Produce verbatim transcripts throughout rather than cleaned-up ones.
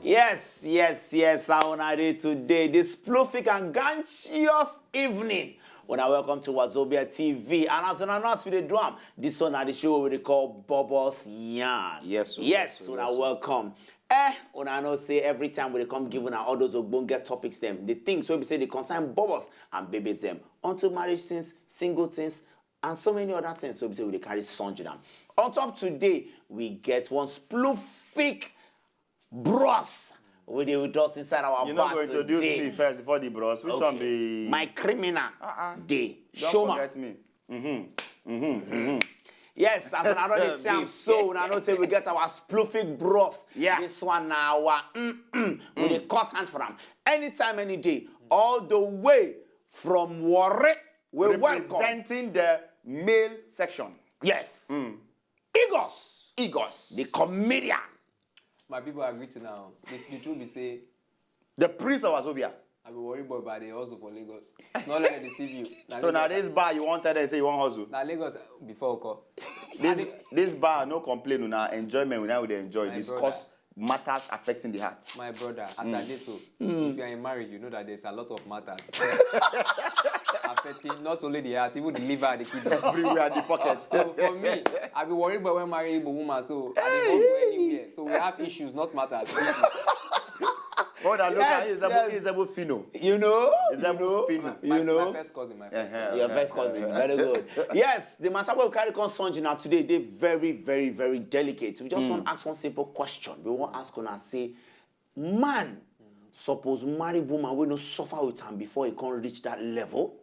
Yes, yes, yes. How una dey today? This spluffic and ganchious evening. Una welcome to Wazobia T V. And as una know, as we dey do am, this one na the show wey we dey call Bubbles Yarn. Yes, sir. Yes, una welcome. Eh, una know say every time we dey come give una all those ogbonge topics dem, the things wey be say dey concern bubbles and babies dem, unto marriage things, single things, and so many other things wey be say we dey carry sunge down. On top today, we get one spluffic bros wey dey with us inside our bar today. You no go introduce me first before the bros? Which one be my criminal? Uh-uh. Dey show am. Don't forget me. Mm-hmm. Mm-hmm. Mm-hmm. Yes, as una don dey see am so, una know say we get our spluffic bros. Yeah. This one na our mm-mm. We dey cut hand for am. Anytime, any day, all the way from Warri, we welcome. Representing the male section. Yes. Egos. Egos. The comedian. My people, I greet you now. The, the truth be say, the prince of Wazobia. I be Warri boy, but I dey hustle for Lagos. No let dem deceive you. So now this bar, you wan tell dem say you wan hustle? Na Lagos before, okay. This, this bar, no complain, una enjoyment, we now dey enjoy. My brother. Discuss matters affecting the heart. My brother, as I dey so, if you are in marriage, you know that there's a lot of matters affecting not only the heart, even the liver and the kidney. Everywhere, the pockets. So for me, I be Warri boy wey marry Igbo woman, so I dey go for anywhere. So we have issues, not matters. Issues. Oh, that look at you, is that Fino? You know? Is that Fino? My, my first cousin, my first cousin. Your first cousin, very good. Yes, the matter wey we carry come sunge una today dey very, very, very delicate. We just wan ask one simple question. We wan ask una say, man suppose marry woman wey no suffer with am before e come reach that level?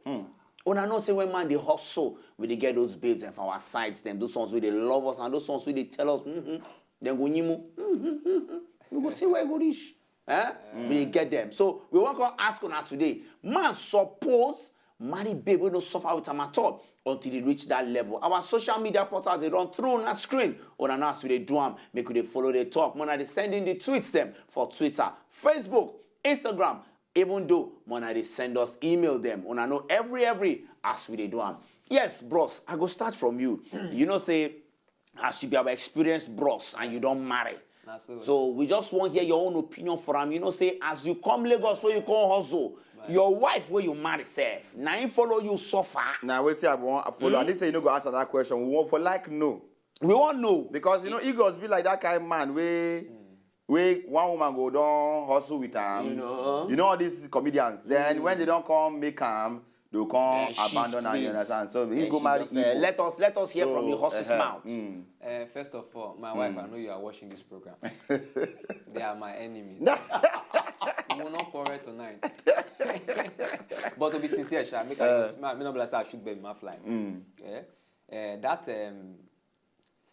Una know say when man dey hustle, we dey get those babes dem for our sides dem, those ones wey dey love us and those ones wey dey tell us, mm-hmm, dem go nyimu, mm-hmm, mm-hmm. We go see where e go reach. Eh? We dey get them. So we wan come ask una today, man suppose marry babe wey no suffer with am at all until e reach that level? Our social media portals dey run through una screen. Una know as we dey do am, make we dey follow dey talk. Una dey send in the tweets dem for Twitter, Facebook, Instagram. Even though una dey send us email dem, una know every, every as we dey do am. Yes, bros, I go start from you. You know say as you be our experienced bros and you don marry. Na so. So we just wan hear your own opinion for am. You know say as you come Lagos wey you come hustle, your wife wey you marry sef, na im follow you suffer. Na wetin I wan follow. I think say you no go answer that question. We wan for like know. We wan know. Because you know, Egos be like that kind man wey, wey one woman go don hustle with am. You know all these comedians. Then when they don come make am, they go come abandon am, you understand? So he go marry Igbo. Let us, let us hear from the horse's mouth. Eh, first of all, my wife, I know you are watching this program. They are my enemies. We will not quarrel tonight. But to be sincere, sha, make I use, make I not be like say I shoot baby, my fly. Eh, eh, that, um,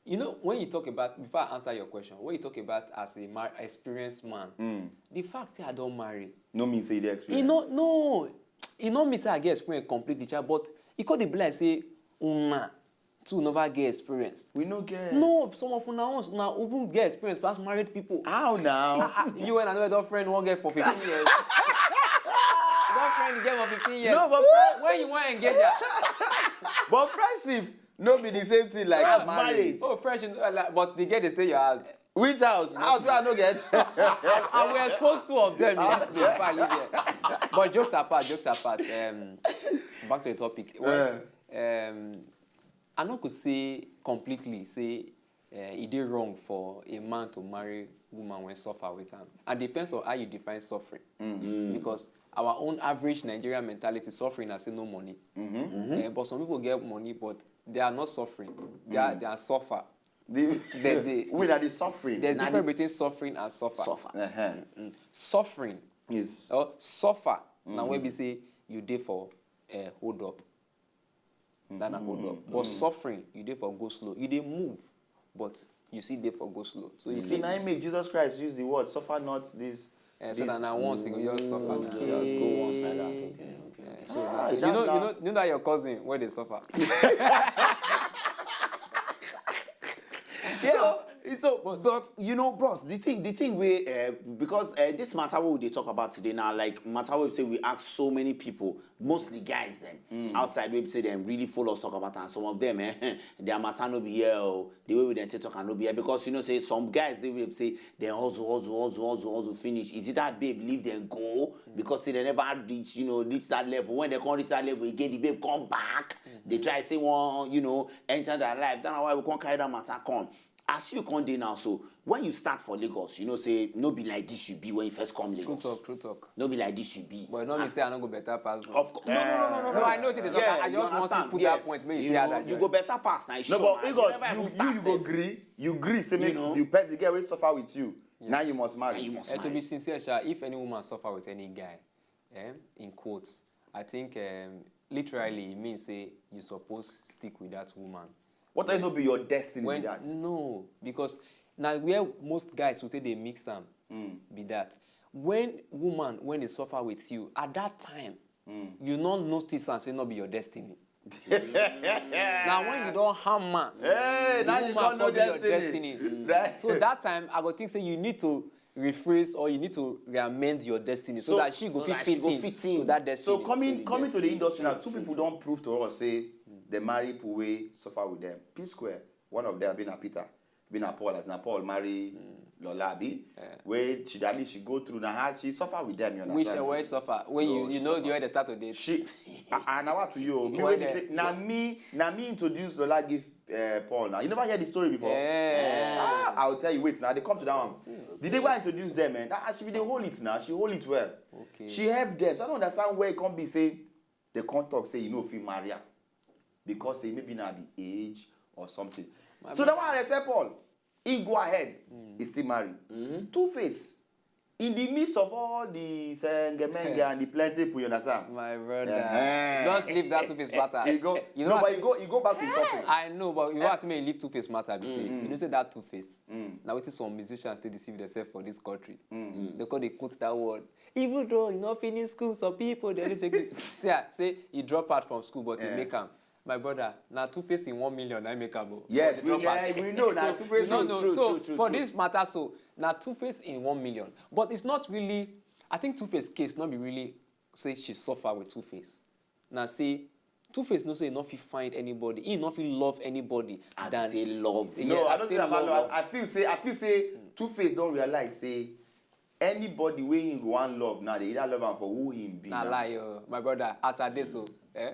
you know, when you talk about, before I answer your question, when you talk about as a mar-, experienced man, the fact say I don marry, no mean say you dey experienced. E no, no, e no mean say I get experience completely, sha, but e come dey be like say una too never get experience. We no get. No, some of una ones, una even get experience pass married people. How now? Ah, ah, you and another friend wan get for fifteen years. Don friend get for fifteen years. No, but when you wan engage her. But friendship no be the same thing like marriage. Oh, friendship, uh, like, but the girl dey stay your house. Which house? House wey I no get. And we expose two of them in this place before I leave here. But jokes apart, jokes apart. Um, back to the topic. Well, um, I no go say completely say, eh, e dey wrong for a man to marry woman wey suffer with am. And depends on how you define suffering. Because our own average Nigerian mentality, suffering na say no money. Eh, but some people get money, but they are not suffering. They are, they are suffer. They, they, we na the suffering. There's difference between suffering and suffer. Suffer. Suffering is, or suffer, na when be say you dey for, eh, hold up. That na hold up. But suffering, you dey for go slow. You dey move, but you still dey for go slow. So you see, na im make Jesus Christ use the word, "Suffer not this." Eh, so that na once you go just suffer. Just go once like that. Okay, okay. Eh, so you know, you know, you know that your cousin wey dey suffer. So it, So, but you know, bros, the thing, the thing we uh, because uh, this matter what we dey talk about today now, like matter we say we ask so many people, mostly guys them outside we say them really follow us talk about, and some of them eh, their matter no be here, oh, the way we then take talk and no be here because you know say some guys they will say they hustle, hustle, hustle, hustle, hustle finish. Is it that babe leave them go because say they never reach you know reach that level? When they can't reach that level again, the babe come back. They try say one you know enter their life. That's why we can't carry that matter come. As you come dey now, so when you start for Lagos, you know say no be like this you be when you first come Lagos. True talk, true talk. No be like this you be. But no, me say I no go better pass. Of course. No, no, no, no, no. No, I know what you dey talk. Yeah, I you just want to understand? Put Yes. that point. Make you You see how know, that you joy. Go better pass now. No, but Igos, you, you, you go gree. You gree say make know? You pet the girl wey suffer with you. Now you must marry. And you must And to marry. Be sincere, sha, if any woman suffer with any guy, eh, in quotes, I think um, literally it means say you suppose stick with that woman. What if no be your destiny When be that? No, because now where most guys will say they mix am be that when woman when they suffer with you at that time you no notice and say no be your destiny. Now when you don't hammer, Hey, the now you woman got no come be your destiny. destiny. Right. So that time I go think say you need to rephrase or you need to re-amend your destiny so, So- that she go so fit that she fit go in fit in to that destiny. So coming Yes, coming to the yes, industry now, yes, two yes, people don't prove to us say the marry people wey suffer with them. P Square, one of them been a Peter, been a Paul, as na Paul marry Lola abi. Wey she at least she go through na her she suffer with them. You Which understand? uh, where suffer? When you No, you she know suffer. The way they start to date. She and I want to you. Me Why wey be the- say na me na me introduce Lola give uh, Paul now. You never hear the story before. Yeah. Ah, I'll tell you. Wait now. They come to that one. The day wey I introduce them, man, ah, she be dey hold it now. She hold it well. Okay. She help them. So I don't understand where it can be say they can't talk say you know fit marry am because say maybe na the age or something. So that one I respect Paul. He go ahead. He still marry. Two Face. In the midst of all the sengemenge and the plenty people, you understand? My brother, Eh-heh. Just leave that Two Face matter. He go, You no, know but what he go, he go back to his suffering. I know, but you ask me leave Two Face matter. Be say, you know say that Two Face. Now wetin some musicians still deceive themselves for this country. They call they quote that word. Even though you no finish school, some people they only take it. See, I say he drop out from school, but he Yeah. Make am. My brother, now Two Face in one million, I make am. Oh. Yes, But we, drop out. yeah, we know now. So, Two Face. you don't know. True, So true, true, for true. This matter, so now Two Face in one million, but it's not really. I think Two Face case not be really say she suffer with Two Face. Now say Two Face no say he no fit find anybody, he no fit love anybody As than they love. Yeah, No, I I don't still think about love love. I feel say I feel say Two Face don't realize say anybody wey he go wan love now, they either love am for who he be. Na Now. Lie, oh, my brother. As I dey so, eh?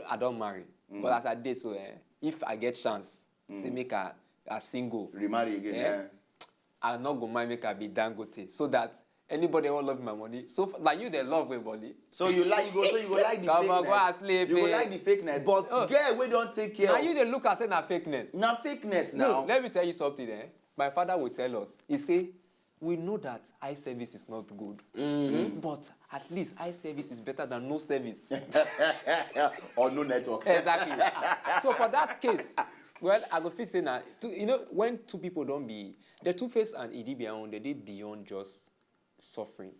I don't marry, but as I dey so, eh? If I get chance, say make I I single, Remarry again. Eh? Yeah. I no go mind make I be Dangote, so that anybody who love my money, so f- like you, they love my money. So you like you go so you go like the Come fakeness. on, go and sleep, You go eh? Like the fakeness. But Oh. Girl, we don't take care. Now Of. You they look and say na fakeness. Now fakeness No, now. Let me tell you something. Eh? My father will tell us. He say, we know that eye service is not good, mm-hmm. But at least eye service is better than no service. Or no network. Exactly. So for that case, well, I go feel say na two, you know when two people don't be the Two Face and Idibia own, they dey beyond just suffering.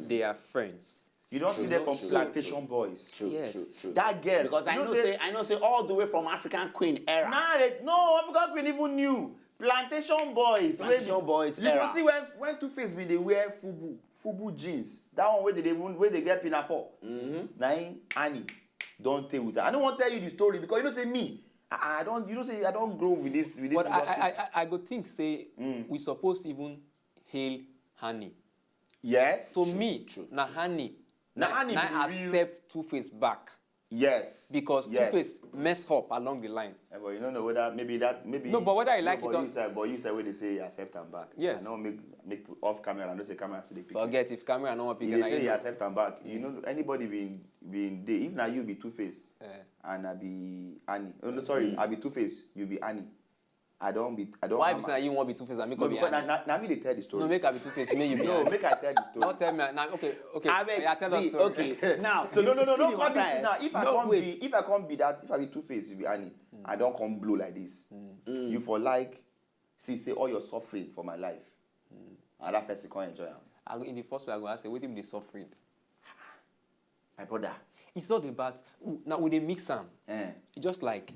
They are friends. You don't see them from True, plantation boys. True, Yes. true, true. That girl. Because I You know say I know say all the way from African Queen era. Nah, they, no, African Queen even knew. Plantation boys. Plantation Wey be- boys You era. Go see when when Two Face be they wear fubu, fubu jeans. That one where they even where they get pinafore. Mm-hmm. Now Annie, don't tell with her. I don't want to tell you the story because you know say me. I, I don't. You know say I don't grow with this with this But I, industry. I, I, I go think say we suppose even hail Honey. Yes. To me, na Honey. Na Honey Na be the real- Accept Two Face back. Yes. Because Yes. Two Face mess up along the line. Eh, but you don't know whether maybe that maybe. No, but whether you like but it or- you say, but you say where they say accept am back. Yes. I know make make off camera. I know say camera still dey pick. Forget if camera no wan pick You am, dey say you you know. Accept am back. You know anybody been been dey. If na you be Two Face, Eh. And I be Annie. Oh, no, sorry, I be Two Face. You be Annie. I don't be. I don't. Why Have be my- say na you wan be Two Face and make No, up be because na, Annie? Na, na me they tell the story. No, make I be Two Face, make you be No, Annie. Make I tell the story. Don't tell me. Now, okay, okay. Abeg, Yeah, tell us see, story. Okay, now So no, no, no, see no. the Come matter. this now. If I No, can't wait. be, if I can't be that, if I be Two Face, you be Annie. I don't come blow like this. You for like, see, say all your suffering for my life. Another person can't enjoy am. I go, in the first place, I go ask you, wetin be the suffering? My brother. It's not about now we dey mix am. Eh. Just like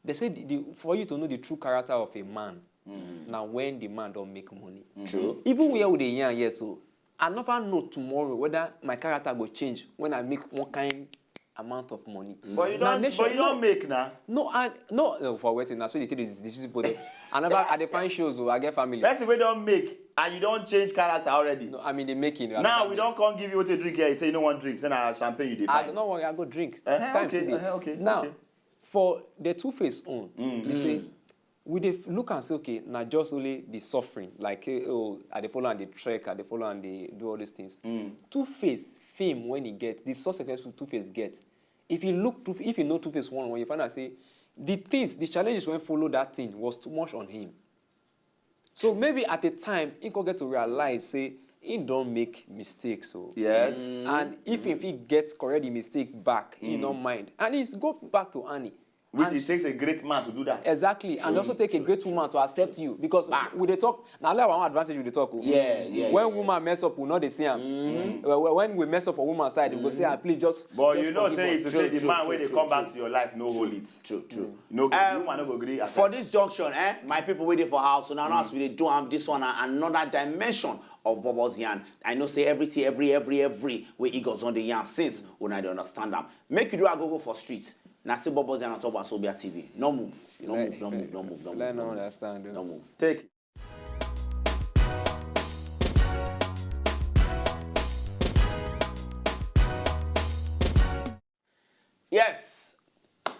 they say, the, the, for you to know the true character of a man, Now when the man don't make money. True. Even where we dey yarn here so, I never know tomorrow whether my character go change when I make one kind amount of money. But you don't, but you don't make now. No, I no uh, for wetin na so they take dey decision but I never I dey find shows o I get family. Person wey don make and you don change character already. No, I mean the making. Now we don come give you wetin drink here. You say you no wan drink. Say na champagne you dey find. I no worry, I go drink. Uh -huh, time okay, still dey. Uh -huh, okay, now okay. For the two face own, mm. You say we dey look and say okay na just only the suffering like eh, oh I dey follow and dey trek I dey follow and dey do all these things mm. Two face fame when e get the success wey two face get if you look two if you know two face one one you find out say the things the challenges wey follow that thing was too much on him so maybe at a time he go get to realize say he don make mistakes o. Yes. Mm. And if he fit get correct the mistake back he mm. No mind and he go back to Annie. Which and it takes a great man to do that. Exactly, true, and also take true, a great true, woman to accept you because back. We dey talk na only our own advantage we dey talk o. Yeah, yeah. When yeah. Woman mess up, we no dey see am. Mm. When we mess up for woman side, mm. We go say, ah, please just. But just you know, say to say the man wey dey come back to your life no hold it. True, true. Mm. No, um, woman no go gree. For this junction, eh, my people wey dey for house, so now mm. As we dey do am, this one na another dimension of Bobo's yarn. I know say everything, every, every, every wey Eagles don dey yarn since, una dey understand am. Make you do agogo for street. Na still Bobo Zan on top Wazobia T V. No move. No move, no move, no move, no move. No understand. No move. Take it. Yes.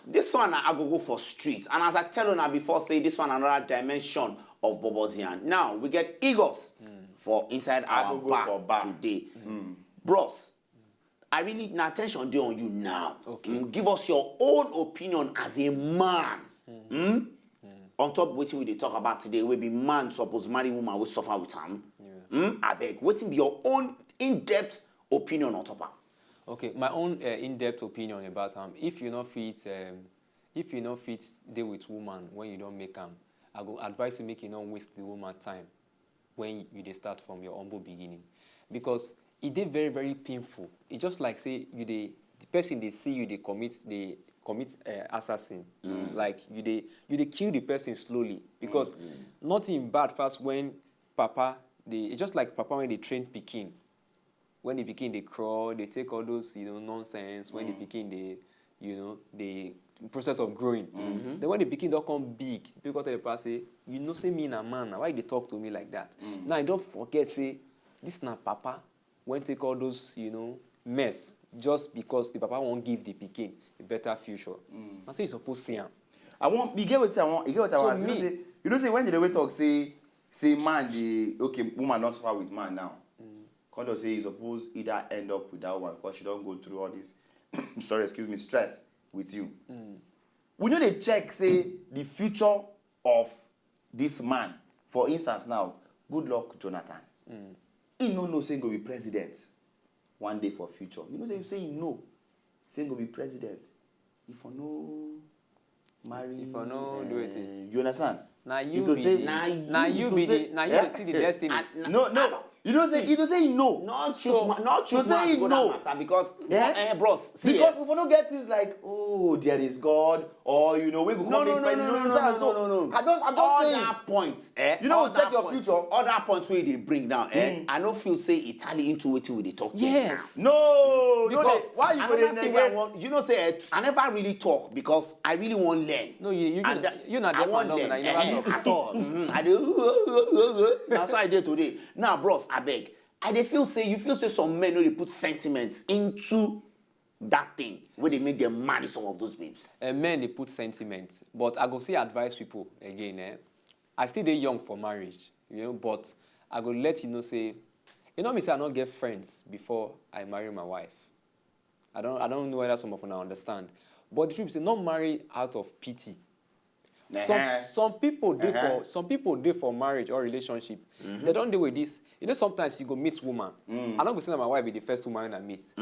This one na agogo for street. And as I tell una before, say this one another dimension of Bobo Zian. Now, we get Eagles mm. For inside our bar, for bar today. Mm. Bros, I really na attention dey on you now. Okay. Mm, give us your own opinion as a man. Mm. Mm? Mm. On top wetin we dey talk about today, wey be man suppose marry woman wey suffer with am. Yeah. Mm? Abeg, wetin be your own in-depth opinion on top am? Okay, my own uh, in-depth opinion about am. If you no fit, um, if you no fit dey with woman when you don make am, I go advise you make you no waste the woman time. When you dey start from your humble beginning because e dey very very painful e just like say you dey the person dey see you dey commit dey commit uh, assassin mm. Like you dey you dey kill the person slowly because mm -hmm. Nothing bad pass when papa dey e just like papa when dey train pikin when the pikin dey crawl dey take all those you know nonsense when mm. The pikin dey you know the process of growing mm -hmm. Then when the pikin don come big people come tell the papa say you know say me na man na why you dey talk to me like that mm. Now I don forget say this na papa wey take all those you know mess just because the papa wan give the pikin a better future mm. Na so you suppose see am. I wan you get wetin I wan you get wetin I wan ask you know say you know say when you dey wey talk say say man dey okay woman don suffer with man now mm. Come just say you suppose either end up with that woman because she don go through all this sorry excuse me stress with you. Mm. We no dey check say the future of this man for instance now good luck Jonathan mm. He no know say he go be president one day for future you know say you say he know say he go be president if I no marry if I no do it eh, you understand na you be the na you be the na you dey see the destiny no no you know say you know say you know not so not so say you know matter because eh, eh bros see because eh. We for no get things like oh there is God or you know we go come no, no, no, no, no, no, no, no, no. I just I just all say that point eh you know check your future all that point wey you dey bring down eh mm. I no feel say e tally into wetin we dey talk yes no no dey why you go dey negate you know say eh, I never really talk because I really wan learn no you you and, you na dey for long na you never talk at all mm-hmm. I dey na so I dey today now bros abeg I dey feel say you feel say some men no dey put sentiments into that thing wey dey make them marry some of those babes. Uh, men dey put sentiment but I go still advise people again eh? I still dey young for marriage you know but I go let you know say e no mean say I no get friends before I marry my wife I don't I don't know whether some of una understand but the truth be say no marry out of pity Some some people dey for some people dey for marriage or relationship. They don dey with this. You know sometimes you go meet woman. I no go say na my wife be the first woman I meet.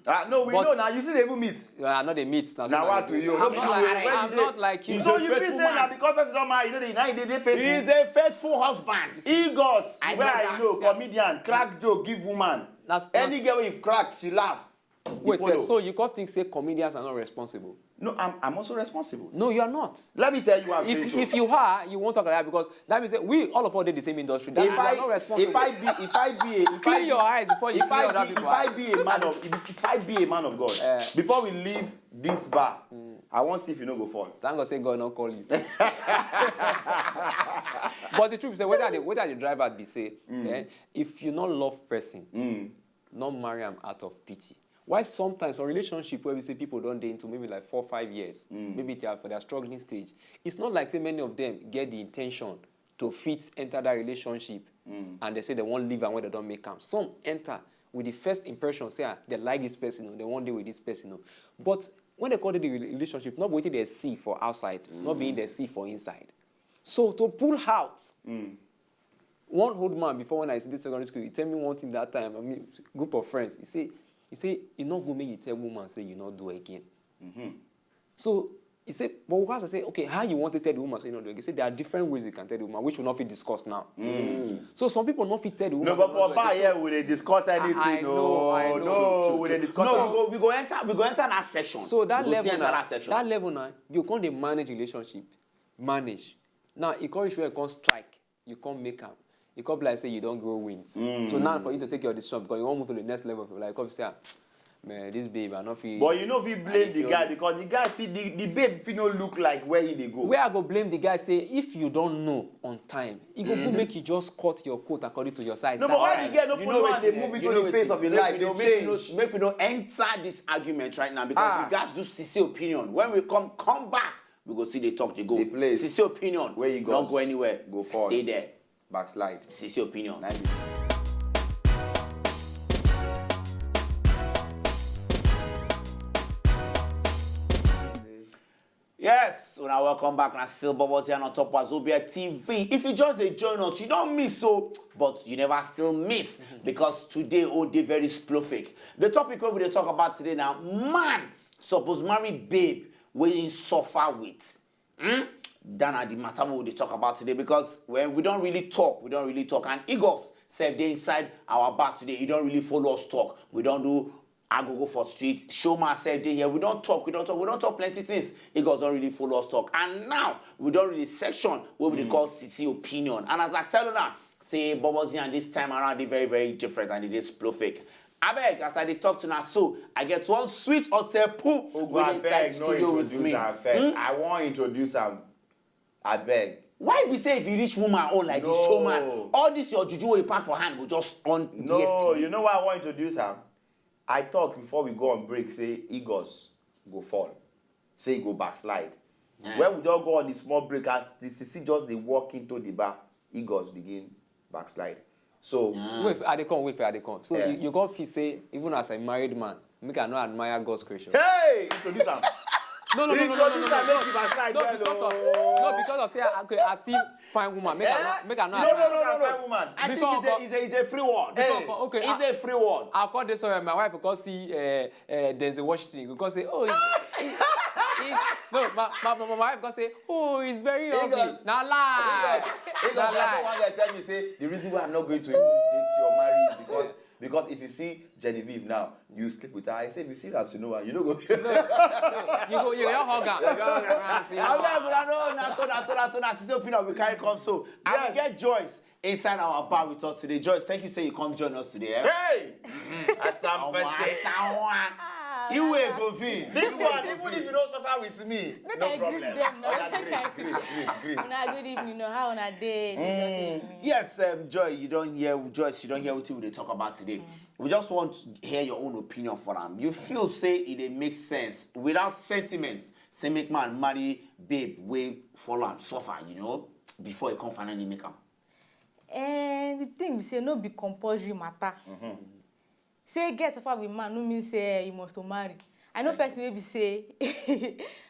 Ah no we know na you see dey even meet. I no dey meet na. Na what we you no be the way wey you dey. I'm not like you. So you fit say na because person don marry you no dey na you dey dey faithful. He is a faithful husband. Igos wey I know comedian crack joke give woman. Any girl wey you crack she laugh. Wait first, so you come think say comedians are not responsible? No, I'm, I'm also responsible. No, you are not. Let me tell you what I'm if, saying. So. If you are, you won't talk like that, because that means that we, all of us, dey the same industry. That If means you I, are not responsible. If I be, if I be, a, if Clean I, your eyes before you if clean I other be, people if I eyes. Be a man of, if, if I be a man of God, Eh. Before we leave this bar, I want to see if you no go fall. Thank God say God no call you. But the truth is, whether the whether the driver be say, eh, if you no love person, no marry am out of pity. Why sometimes a relationship where we say people don't dey into maybe like four, five years, maybe they are for their struggling stage, it's not like say many of them get the intention to fit enter that relationship, and they say they won't leave and when they don't make am. Some enter with the first impression, say, ah, they like this person, or they won't deal with this person. Or. But when they call it the rela- relationship, not what they see for outside, not being they see for inside. So to pull out, one old man before, when I see this secondary school, he tell me one thing that time. I mean, group of friends. He say, he say, you not go make you tell woman say you not do again. So he say, but once I say, okay, how you want to tell the woman say you not do again? He say there are different ways you can tell the woman, which we not fit discuss now. So some people not fit tell the woman. No, but say for not do bar again. Here we dey discuss anything. I No, know, I know. No, we dey discuss. So- No, we go, we go enter, we go enter that section. So that we go level see enter now, That section. That level now, you can't dey manage relationship, manage. Now you can't reach where you can't strike, you can't make am. You can't be like say you don't grow wings. So now for you to take your decision because you want move to the next level of your life, you can't say, ah, man, this babe, I not feel. But you know, if you blame the feel guy it. Because the guy fit, the, the babe fit no look like where he dey go. Where I go blame the guy say if you don't know on time, he go go make you just cut your coat according to your size. No, That but why time. the girl no You follow know her what? Dey move into You know the face wetin? Of his Make life? We Dey no, make, we no, change. Make we no enter this argument right now because Ah. We gats do Sisi opinion. When we come come back, we go see the talk. They go. The place Sisi opinion. Where you Don't go go anywhere. Go forward. Stay there. Backslide. Sisi opinion. Na be- Yes, una welcome back. Na still Bubbles here on top Wazobia T V. If you just dey join us, you don't miss so, but you never still miss because today all day very splofik. The topic wey we dey talk about today now, man suppose marry babe wey he suffer with. Hmm? That na the matter wey we dey talk about today because when we don't really talk, we don't really talk. And Igos sef dey inside our back today. He don't really follow us talk. We don't do I go go for street, show myself dey here. We don't talk, we don't talk, we don't talk plenty things. Igos don't really follow us talk. And now we don't really section where we dey call Sisi opinion. And as I tell you now, say Bubbles and this time around they very very different and it is splofik. I beg, as I dey talk to now, so I get one sweet hotel poop Ogo, wey dey inside abeg, no studio with introduce me. Am first. I wan introduce am. Abeg. Why we say if you reach woman own like this No. Show man, all this your juju wey you pack for hand go just on No, D S T V. You know why I wan introduce am? I talk before we go on break say Igos go fall, say he go backslide. When we just go on the small break, as the Sisi just dey walk into the bar, Igos begin backslide. So Wait, I dey come, wait, I dey come. So Yeah. you, you can't feel say, even as a married man, make I not admire God's creation. Hey, introduce am. No, no, no, no, no, no, Introduce no, am, no, make he backslide no, well because of o. No, because of say, okay, I see fine woman, make I not, make I not No, no, admire. No, no, no, no, fine woman. I Before think it's a, I it's a, it's a free word. Before Hey. I- okay, It's I- a free word. I call this story, my wife will come see uh, uh, Denzel Washington. Because say, oh, it's, it's, it's, no, my, my, my, my wife will say, oh, it's very ugly. Igos. Na lie. Igos, Na Igos, that's lie. One guy tell me say the reason why I'm not going to even date your marriage is because because if you see Genevieve now, you sleep with her. I say if you see Ramsey Noah, you don't go. You go, you go hug her. Ramsey Noah. Abeg, una know, na so, na so, na so, na Sisi opinion we carry come so. And we Yes. Get Joyce inside our bar with us today. Joyce, thank you say you come join us today. Eh? Hey, Omo, Asampete. Asawa. You will go V. This one, even if you don't suffer with me, Make no I greet problem. Them now. Oya, greet, greet, greet, greet. Una good evening. No, how una dey? This your evening. Yes, um, Joy, you don't hear Joyce, you don't hear what we dey talk about today. We just want to hear your own opinion for am. You feel say it dey make sense without sentiments. Say make man marry babe wey follow am suffer, you know, before he come finally make am. And the thing be say no be compulsory matter. Say get suffer with man no mean say eh, you must to marry. I know person wey be say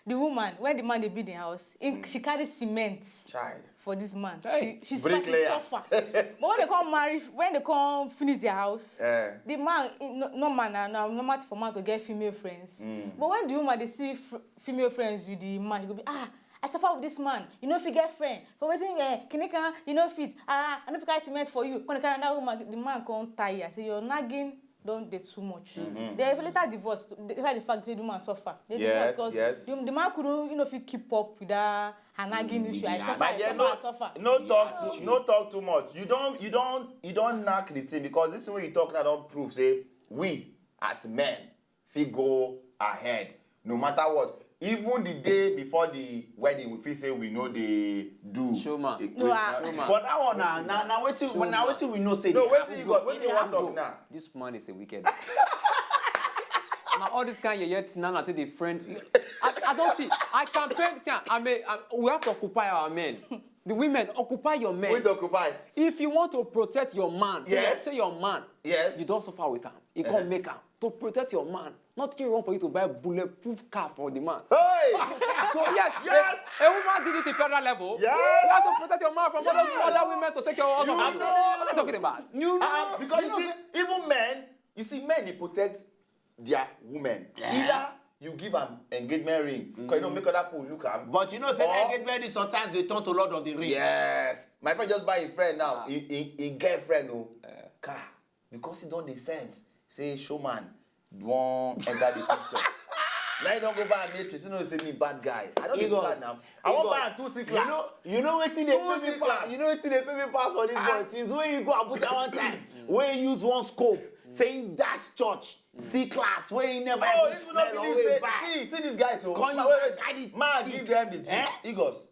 the woman when the man dey build the house, in, she carry cement Child. For this man. Hey, She, she, she bricklayer. Suffer. But when they come marry, when they come finish their house, Eh. The man, eh, no, no man, na, na normal thing for man to get female friends. But when the woman they see f- female friends with the man, she go be ah, I suffer with this man. You know, if you get friend, for waiting, eh, can you can, you know, fit, ah, I know if carry cement for you. When the carry another woman, the man come tire. Say you're nagging don dey too much. They later divorce. That's why the fact say the woman suffer. They divorce Yes, because yes. the, the man couldn't, you know, fit keep up with that her nagging issue. I suffer, My I dear, suffer, no, I suffer. no talk too, no talk too much. You don't, you don't, you don't knock the thing, because this way you talk now don't prove say we as men fit go ahead no matter what. Even the day before the wedding, we feel say we know they do. Showman. It- No, wait, ah. na- Showman. But that one now, now, now wetin, Showman. now wetin we know say No, dey wetin happen. you go- Wetin wetin you wan happen? Talk now? This man is a wicked. Now all this kind of yet now until the friend. I, I don't see. I campaign. See, I mean, I, we have to occupy our men. The women occupy your men. We to occupy. If you want to protect your man, say, Yes. say your man, Yes. you don't suffer with him. He can't make him to protect your man. Not you want for you to buy bulletproof car for the man. Hey! So yes, Yes. a, a woman did it in federal level. Yes. You have to protect your man from other, Yes. Other women to take your husband. You- I'm telling you, what are you talking about? You know, because you see, even men, you see, men they protect their women. Either you give an engagement ring, because you know make other people look am. But you know, say Or- engagement is sometimes they turn to Lord of the Rings. Yes, my friend just buy a friend now, he, he, he girlfriend no car, because he don't the sense. Say showman, don't enter the picture. Now you don't go buy a matrix. You know, say me bad guy. I don't He do goes, that now. I he want goes, buy a two C You class. know, you know wetin dey Two pay me C pass. class. You know wetin dey pay me pass for this boy. Since when you go Abuja one time, when you use one scope, saying that's church, C class, where he never Oh, even this will not smell or believe wey say, buy. see, see this guy so. Come Ma, use wait, wait. carry Ma, cheek. Give them the juice. Eh? He goes.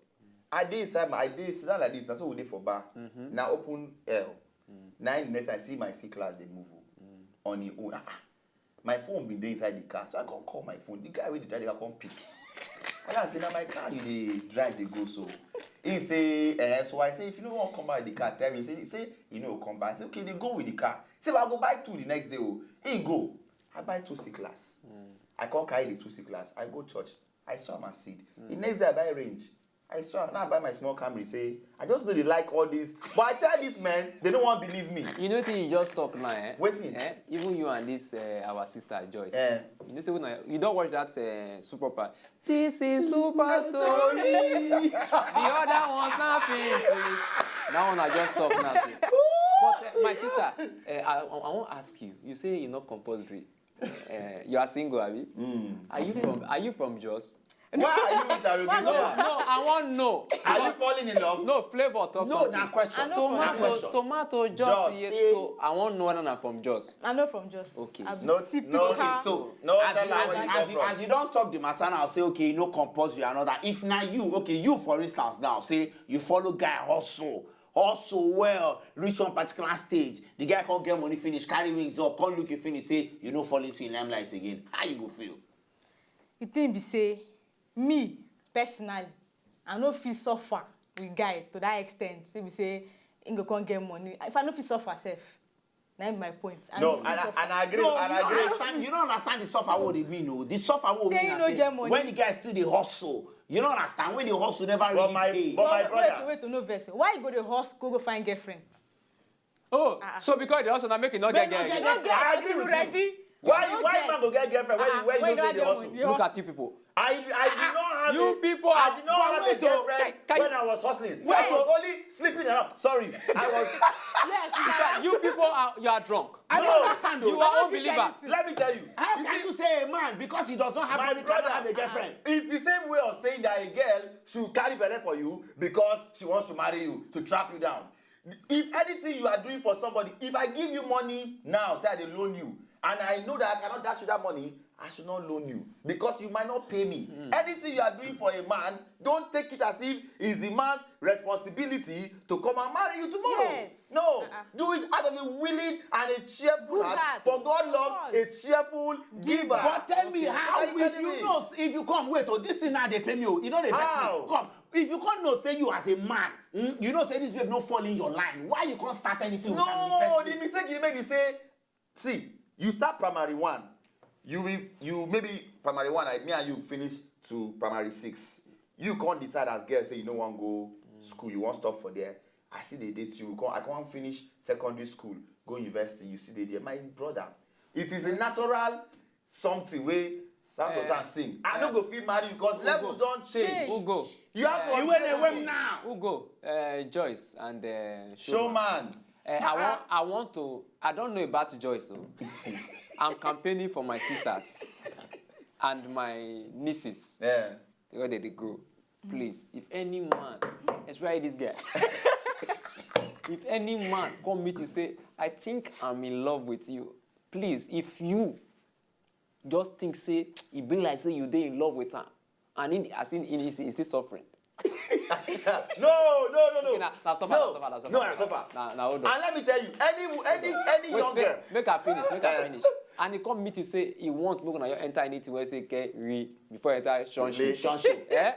I dey inside my, I dey sit down like this. That's what we dey for bar. Now open L. Now in next I see my C class dey move oh, on him own. Ah, ah. My phone been dey inside the car, so I come call my phone. The guy wey dey drive the car come pick. I ask say na my car you dey drive dey go so. He say eh, so I say if you no wan come back with the car, tell me. He say, he say you no go come back. I say okay, dey go with the car. Say but I go buy two the next day oh. He go. I buy two C class. I come carry the two C class. I go church. I sow my seed. The next day I buy range. I sow. Now I buy my small Camry. Say I just know they like all this, but I tell these men, they don't want to believe me. You know wetin you just talk now, eh? Wetin? Eh? Even you and this uh, our sister Joyce. Eh. You know say when I, you don't watch that uh, super power. This is super story. The other one's not free. That one I just talk now. Too. But uh, my sister, uh, I, I want to ask you. You say you're not compulsory. Uh, you are single, abi? Are you from? Are you from Jos? Why are you interrogating No, her? No, I want know. Are you falling in love? No, Flavor talk No, something. na question. I know Tomato, from tomato, Jos. Jos. Yes, so I want know whether na from Jos. I know from Jos. Okay. I've No, seen no, people okay, have- so no, As tell you, her as, where you, you as, come you, from. as you don't talk the matter now, say okay, you no compulsory another. If na you, okay, you for instance now, say you follow guy hustle, hustle well, reach one particular stage, the guy can't get money finish, carry wings up, can't look you finish, say you no fall into the limelight again. How you go feel? The thing be say, me personally, I no fit suffer with guy to that extent. Say be say he go come get money. If I no fit suffer sef, na be my point. I No, no fit and, I- suffer. and I agree, No, and you I don't agree. Understand. You don't understand the suffer what they mean. No, the suffer what Say mean you na no say, get money. When the guy see the hustle, you don't understand when the hustle never But really my- pay. but my Wait, brother. Wait, wait, no vex. Why you go dey hustle go find girlfriend? Oh, so because the hustle na make it not get Make girl. no get girl. I agree with you. Ready? Why No you why get. man go get girlfriend when Ah, you when when you know you say the get hustle? money. Look at you people. I I did not have You a, people I are- did not have a Wait, girlfriend can- can- when I was hustling. Wait. I was only sleeping around. Sorry, I was. Yes, you You people are you are drunk. I don't No. understand. You Though. are How all do you get believers. it? Let me tell you. How You can see, you say a man because he does not have my money brother, cannot have a girlfriend? It's the same way of saying that a girl should carry belle for you because she wants to marry you to trap you down. If anything you are doing for somebody, if I give you money now, say I dey loan you, and I know that I cannot dash you that money, I should not loan you because you might not pay me. Anything you are doing for a man, don't take it as if it's the man's responsibility to come and marry you tomorrow. Yes. No, Uh-uh. Do it out of a willing and a cheerful Good heart. heart. For God loves Of a cheerful giver. But tell me how Are you if getting you me? know if you come wait oh this thing now they pay me oh you know they How? Come if you can't know say you as a man hmm, you know say this babe no fall in your line why you can't start anything with am in the No, first the place? Mistake you make is say, see, you start primary one, you will, you maybe primary one, I, me and you finish to primary six. You can't decide as girl say you no wan go school, you wan stop for there. I still dey date you, come, I can't finish secondary school, go university, you still dey there. My brother, it is a natural something wey South Eh. Sudan sing. I no go fit marry you because levels don change. Change. Ugo. You have to You upgrade went away again. Now. Ugo, uh, Joyce, and uh, Showman. Eh, I want, I want to, I don't know about Joyce, so I'm campaigning for my sisters and my nieces. Yeah. Where they, they grow. Please, if any man, especially this guy, if any man come meet you say, "I think I'm in love with you," please, if you just think say, e be like say you dey in love with am, and in, as in, in, is, is still suffering. No, no, no, no. Okay, na, na suffer, No. na suffer, na suffer. No, na suffer. Na, na hold on. And let me tell you, any any any Wait, young make, girl. Make I finish, make I Eh. Finish. And he come meet you say he want make una enter anything where say, "Okay, re before you enter shonshi." Shonshi. Eh?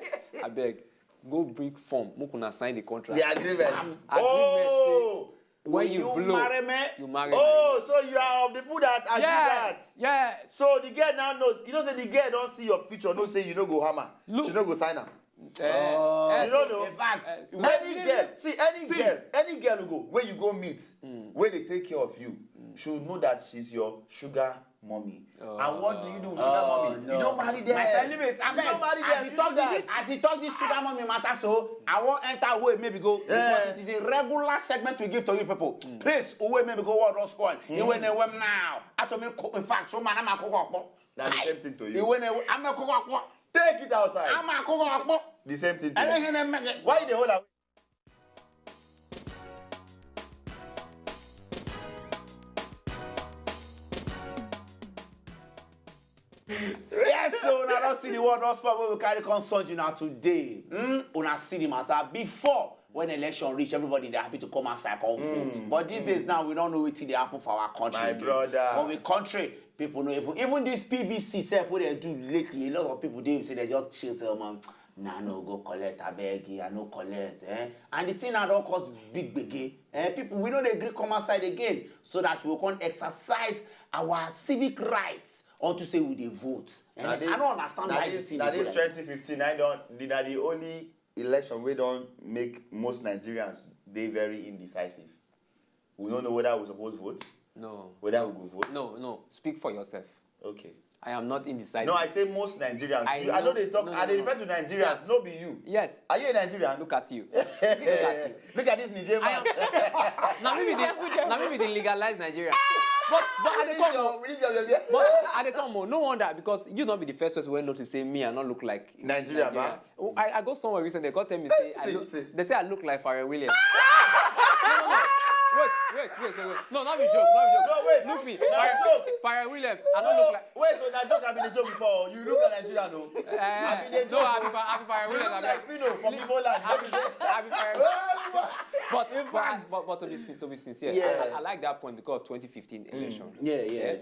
I beg, go bring form, make una sign the contract. The agreement. Agreement Oh. When you, You blow, marry me? You marry Oh, me. So you are of the people that agree Yes, that. Yes. So the girl now knows. You know, say the girl don't see your future. No, say you no go hammer. Look. She no go sign am. Eh, eh, You don't know. In fact, eh, so- Any girl, see any girl, any girl who go where you go meet, where they take care of you, should know that she's your sugar mommy. And what do you do with sugar Oh, mommy? No. You don't marry them. My friend, leave it. You don't marry As them. he You talk do this, that. as he talk this sugar mommy matter, so I won't enter away maybe go Yeah. because it is a regular segment we give to you people. Please, away maybe go what was going. You went away now. After me, in fact, so man, I'm a cook. Na the same thing to you. You went away. I'm a cook. Take it outside. I'm a cook. The same thing to And you. then make it. Why you dey hold am? Yes, so now don't see the word of sport we carry concern you now today. Hmm? Una see the matter before when election reach, everybody they happy to come outside come vote. But these days now we don't know what they happen for our country. My again. Brother. For the country, people know even even this P V C self what they do lately. A lot of people they say they just chill, say, "Oh, man, nah, no go collect, I beg you, I no collect." Eh? And the thing now don't cause big biggie. Eh? People we know they agree come outside again so that we can exercise our civic rights. Unto say we dey vote. Eh, Na this- I don't understand na why this, the thing na dey this go like this. twenty fifteen, I don't, the, na the only election we don't make most Nigerians they very indecisive. We don't know whether we suppose vote, No. Whether we go vote. No, no. Speak for yourself. Okay. I am not indecisive. No, I say most Nigerians. I You- I know know- they talk. no, I no, dey no, refer no. to Nigerians, Sir. No be you. Yes. Are you a Nigerian? Look at you. Look at you. Look at this Nigerian I man. am. Now maybe the now maybe the legalized Nigeria. But but I dey This come. your- Oh. this your baby. But I dey come. Oh. No wonder because you not be the first person wey notice say me I not look like Nigeria, ba? Oh, I, I go somewhere recently. They come tell me say I See, look, see. They say I look like Pharrell Williams. No, no, no. Wait, wait, wait, wait, wait. No, not be joke, not be joke. No, wait. Look me. Na Pharrell, joke. Pharrell Williams. I No, don't look like. Wait, so na joke I been dey joke before. You look like Nigeria, no? Eh, I been dey no, joke. I be, Pha- I be Pharrell You Williams. look I like be, Phyno for Igboland. I be, I be Pharrell. But, In but, fact. but, but to be sin- to be sincere, Yeah. I, I, I like that point because of twenty fifteen election. Yeah, yeah.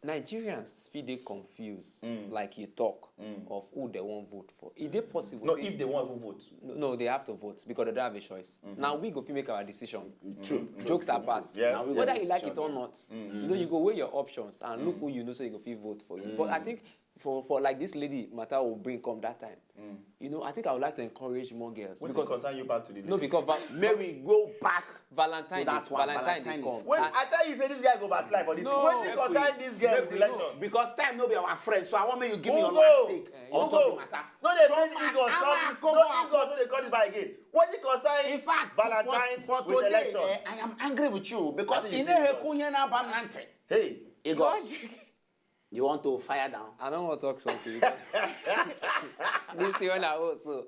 Nigerians feel they confused, like you talk, of who they won't vote for. Is it possible? No, say- if they want to vote. No, no, they have to vote because they don't have a choice. Now we go fit make our decision. True. Jokes apart. Yes, Now we Whether go you like decision. It or not, you know, you go weigh your options and look who you know so you go fit vote for you. But I think for, for like this lady matter will bring come that time. You know, I think I would like to encourage more girls What because concern you back to the no, lady? Because va- May we go back Valentine, to that dey- one. Valentine, Valentine dey is- come. Wait, And- I tell you, say this guy go backslide for this. No. Wetin Make concern we- this girl make with we election? know. Because time no be our friend, so I want make you give me Who your go? last take. Who Also go? the matter. No, they So bring man, big guns. I'm Come a this. go No back. Big guns. No, they call the bar again. Wetin concern In fact, Valentine for, for with today, election? Eh, I am angry with you because I think in you say Heku Yena Bam Nante. Hey, It goes. You want to fire down? I don't want to talk something. This thing when I hold so.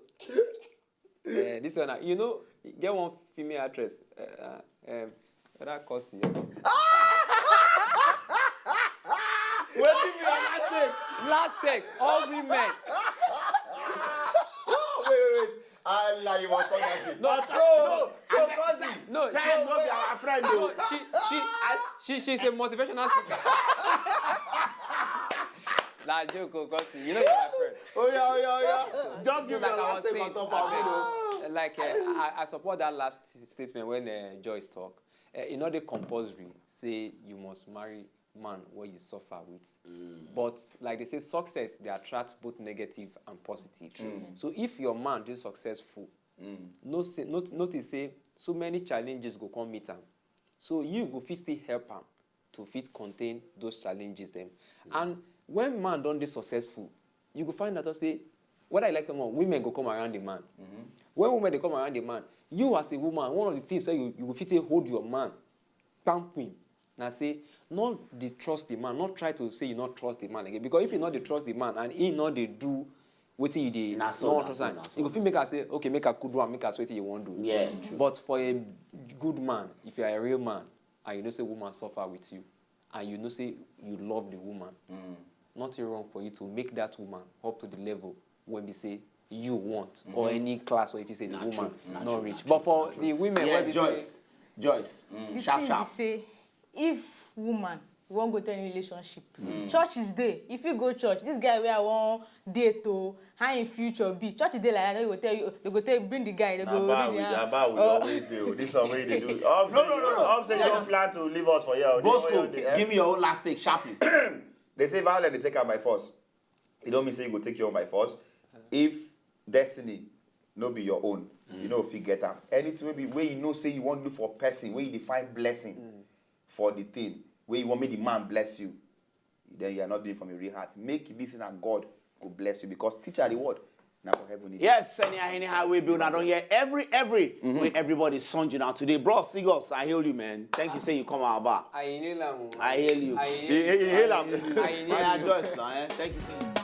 Eh, this one, I- you know, get one female actress. Uh, uh, um, that cousin or something. wetin be your last name? Last take, all women. Wait, wait, wait. Allah, you must talk that thing. No, So, so cousin. No, Time so- no be our friend no, o. she, she, she, she's a motivational speaker. Nah, joke, oh, cousin. You know you're my friend. Oh yeah, oh yeah, oh yeah. Just So give like your I last was take saying, on top of it o. uh, like uh, I, I support that last statement when uh, Joyce talk. Uh, e no dey compulsory say you must marry man wey you suffer with. But like they say, success dey attract both negative and positive. So if your man dey successful, no say, not, notice say so many challenges go come meet am. So you go fit still help am to fit contain those challenges dem. And when man don dey successful, you go find out say whether you like am or not, women go come around the man. When women dey come around the man, you as a woman, one of the things wey you, you go fit take hold your man, pamp him, na say, not dey trust the man, not try to say you not trust the man again. Because if you not dey trust the man and he not dey do wetin you dey, Na so, no na trust so, am, na so, you go na fit make am say, okay, make I cool down, make I say wetin you wan do. Yeah, true. But for a good man, if you are a real man and you know say woman suffer with you, and you know say you love the woman, nothing wrong for you to make that woman up to the level wey be say you want, or any class wey, if you say the Na woman true, na not true, na reach. true, But for na true. The women Yeah, wey be say, Joyce, Joyce, mm, The sharp, thing sharp. Be say, if woman wan go to any relationship, church is there. If you go church, this guy wey I wan date o, how him future be? Church is there like that. They go tell you, they go tell you, bring the guy. They Na go bar read we, the na hand. bar we always dey o. This one wey you dey do. Hope say No, no, no, no. hope say you don plan to leave us for here o. This one Bosco, wey you dey, eh? Give me your own last take sharply. They say violence dey take am by force. E don mean say you go take your own by force. If destiny no be your own, you no fit get am. Anything wey be, wey you know say you wan do for person, wey you dey find blessing for the thing, wey you wan make the man bless you, then you are not doing it from your real heart. Make this thing and God go bless you, because teacher the word na for heaven. E dey. Yes, anyhow, anyhow we build, I don't hear every, every, wey everybody send you now today. Bro, Sigos, I hail you, man. Thank you, say you come our bar. I inhale am o. I hail you. I He, he, he hail am. I inhale Yeah, am. Joyce, now, eh? Thank you, say